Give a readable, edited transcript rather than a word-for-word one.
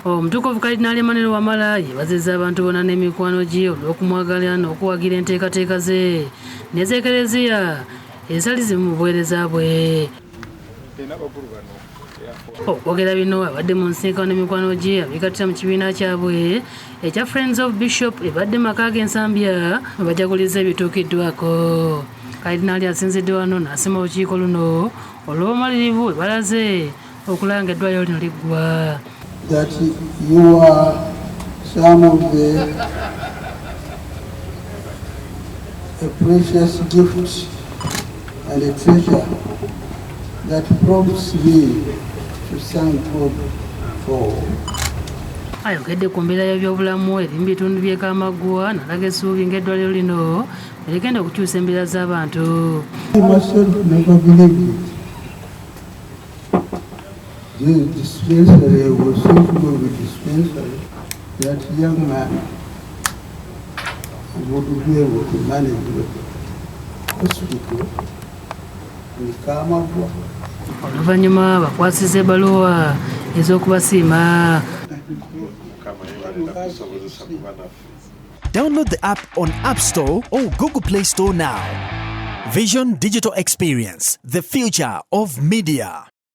Omutukuvu Kalidinaali Emmanuel Wamala yeebazizza abantu bonna n'emikwano gye olw'okumwagala n'okuwagira enteekateeka ze n'ez'Ekereziya ezitali zimu mu buweereza bwe. Okwogera bino abadde mu nsisinkano n'emikwano gye abeegattira mu kibiina kyabwe ekya Friends of Bishop ebadde mu maka ge Nsambya mwe bajaguliza ebituukiddwako. Kalidinaali asinzidde wano n'asiima olukiiko luno olw'obumalirivu bwe balaze okulaba ng'eddwaliro lino liggwa. That you are some of the a precious gift and a treasure that prompts me to thank God for. Ayogedde ku mbeera y'ebyobulamu eri mu bitundu by'e Kamagwa n'alaga essuubi ng'eddwaliro lino bwe ligenda okukyusa embeera z'abantu. I myself never believed it. The dispensary was thinking of a dispensary that young man would be able to manage the hospital in Kamagwa. Oluvannyuma bakwasizza ebbaluwa ez'okubasiima. Download the app on App Store or Google Play Store now. Vision Digital Experience, the future of media.